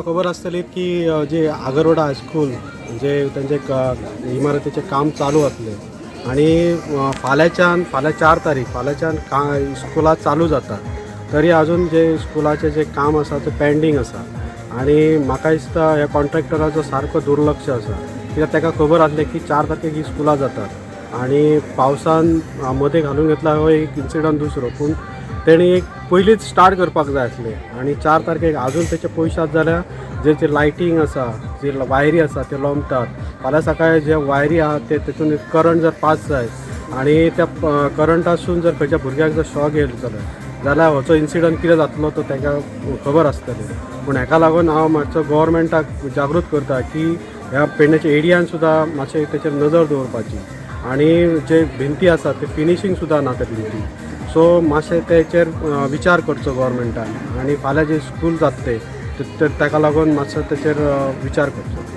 तुमकां खबर आसतली की जे आगरवाडा हायस्कूल जे तेंचे इमारतीचें काम चालू आसलें आनी फाल्यांच्यान, फाल्यां 4 तारीख, फाल्यांच्यान का स्कुलां चालू जाता. तरी अजून जे स्कुलाचें जे काम आसा तें पेंडींग आसा आनी म्हाका दिसता ह्या कॉन्ट्रॅक्टराचो सारको दुर्लक्ष आसा, कित्याक ताका खबर आसलें की 4 तारखेक ही स्कुलां जातात आनी पावसान मदें घालून घेतला. हो एक इन्सिडंट दुसरो, पूण तेणी एक पयलींच स्टार्ट करपाक जाय आसलें. आनी 4 तारखेक अजून तेचे पयशे आसा जाल्यार जे जे लायटींग आसा, जे वायरी आसा ते लोंबतात. फाल्यां सकाळी जे वायरी आहा ते तेतून करंट जर पास जायत आनी त्या करंटासून जर खंयच्या भुरग्याक जर शॉक येयलो जाल्यार होचो इन्सिडंट कितें जातलो तो ताका खबर आसतलें. पूण हेका लागून हांव मातसो गोवोरमेंटाक जागृत करता की ह्या पेडण्याच्या एरियान सुद्दां मातशें तेचेर नजर दवरपाची आनी जे भिंती आसा ते फिनिशींग सुद्दां ना त्या भिंती. सो मातशें तेचेर विचार करचो गोवोरमेंटान आनी फाल्यां जे स्कूल जाता ते ताका लागून मातसो तेचेर विचार करचो.